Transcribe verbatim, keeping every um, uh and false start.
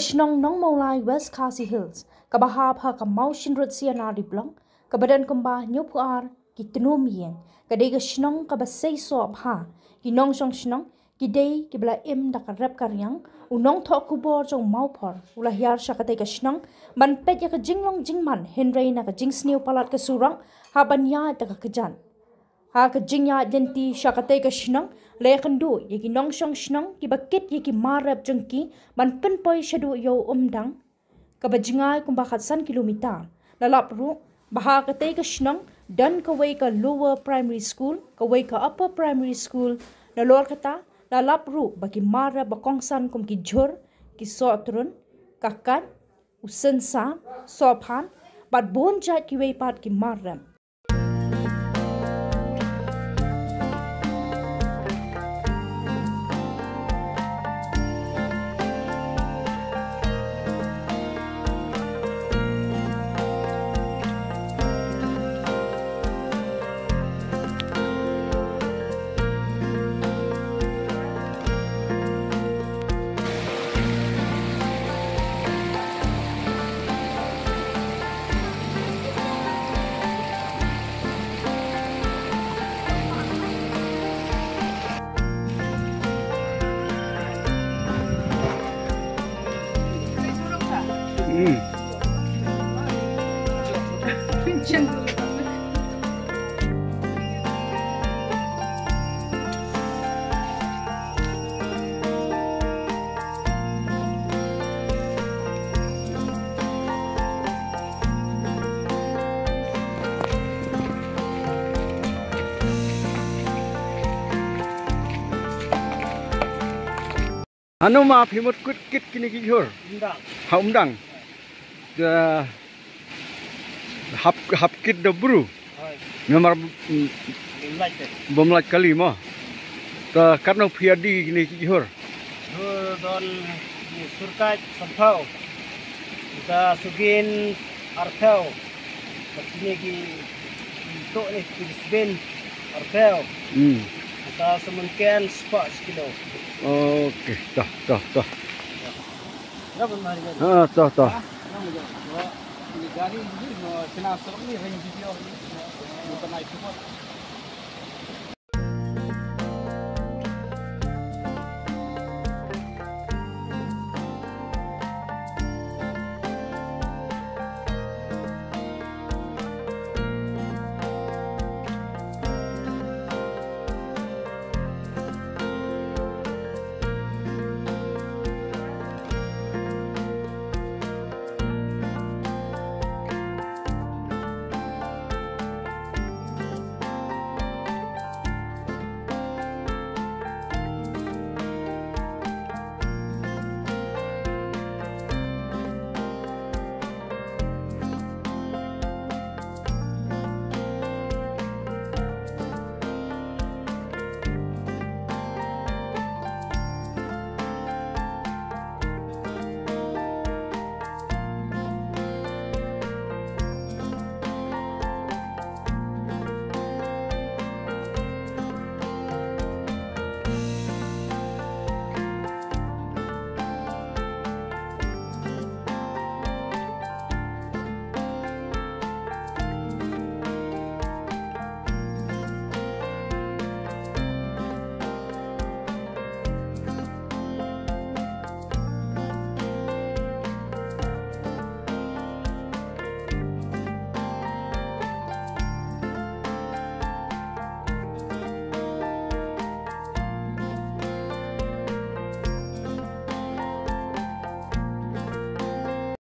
Shnong Nongmawlai, West Khasi Hills, kaba hap ha ka Mawshynrut C&RD Block, kaba don kumba hynñiewphew ar ki tnum ïing, ka dei ka shnong kaba seisoh bha. Ki nongshong shnong ki dei kiba la im da ka rep ka riang. U nongthoh khubor jong Mawphor u la hiar sha katei ka shnong ban peit ïa ka jinglong jingman, hynrei na ka jingsniew palat ka surok, hap ban ïaid da ka kjat. Ha ka jingïaid lynti sha katei ka shnong, la ïakynduh ïa ki nongshong shnong kiba kit ïa ki mar rep jong ki ban pynpoi shaduh ïa u Umdang, kaba jngai kumba khatsan kilometer. La lap ruh ba ha katei ka shnong don kawei ka Lower Primary School, kawei ka Upper Primary School. Nalor kata, la lap ruh ba ki mar rep ba kongsan kum ki jhur, ki sohtrun, ka kait, u synsa, sohphan, bad bun jait kiwei pat ki mar rep. Hano ma phi mut kit kit kine ki jhur? Umdang. Ha Umdang. Da hap, hap kit da bru. Hoi. Namar, mm, bym lait kali mo. Ta katno phi ïa die kine ki jhur? Jhur don ki surkait samphew. Kita sugin arphew. Bad kine ki, ki tok ne ki sbin arphew. Hmm. Kita semen ken spah sekilo. Okey, toh, toh, toh. Berapa mahal gari? Ah, toh, toh. Ah, nama je? Ini gari ini mau kena serong ni, ring video ni. Mau kena ikut.